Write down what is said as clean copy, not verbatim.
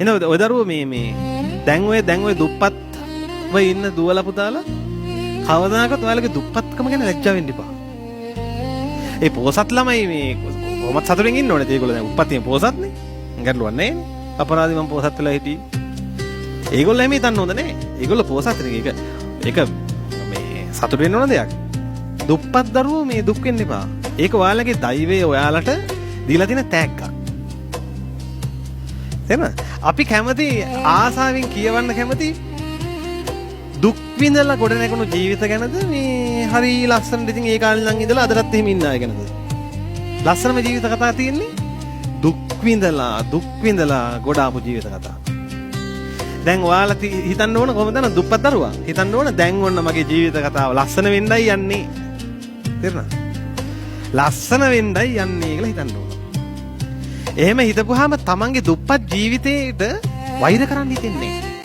එන ඔය දරුවෝ මේ මේ දැන් ඔය දුප්පත්ව ඉන්න දුවලා පුතාලා කවදාකවත් ඔයාලගේ දුප්පත්කම ගැන ලැජ්ජා වෙන්න එපා. ඒ පෝසත් ළමයි මේ කොහොමත් සතුටින් ඉන්න ඕනේ. ඒගොල්ලෝ දැන් උප්පත්තියෙන් පෝසත්නේ. ගැටලුවක් නෑනේ. අපරාධي මං පෝසත් වෙලා හිටියේ. ඒගොල්ලෝ එහෙම හිතන්න හොඳ නෑ. ඒගොල්ලෝ පෝසත් නේ. ඒක ඒක මේ සතුට වෙන්න ඕන දෙයක්. දුප්පත් දරුවෝ මේ දුක් වෙන්න එපා. ඒක ඔයාලගේ දෛවය ඔයාලට දීලා තියෙන තෑග්ගක්. තේරෙනවද? අපි කැමති ආසාවෙන් කියවන්න කැමති දුක් විඳලා ගොඩ නැගුණු ජීවිත ගැනද, මේ හරි ලස්සනට ඉතින් ඒ කාලේ ඉඳන් ඉඳලා අදටත් එහෙම ඉන්න අය ගැනද? ලස්සනම ජීවිත කතා තියෙන්නේ දුක් විඳලා දුක් විඳලා ගොඩ ආපු ජීවිත කතා. දැන් ඔයාලා හිතන්න ඕන කොහොමද නේද, දුප්පත් දරුවා හිතන්න ඕන දැන් ඔන්න මගේ ජීවිත කතාව ලස්සන වෙන්නයි යන්නේ. තේරුණාද? ලස්සන වෙන්නයි යන්නේ කියලා හිතන්න ඕන. එහෙම හිතපුවාම තමන්ගේ දුප්පත් ජීවිතේට වෛර කරන්න හිතෙන්නේ නැහැ.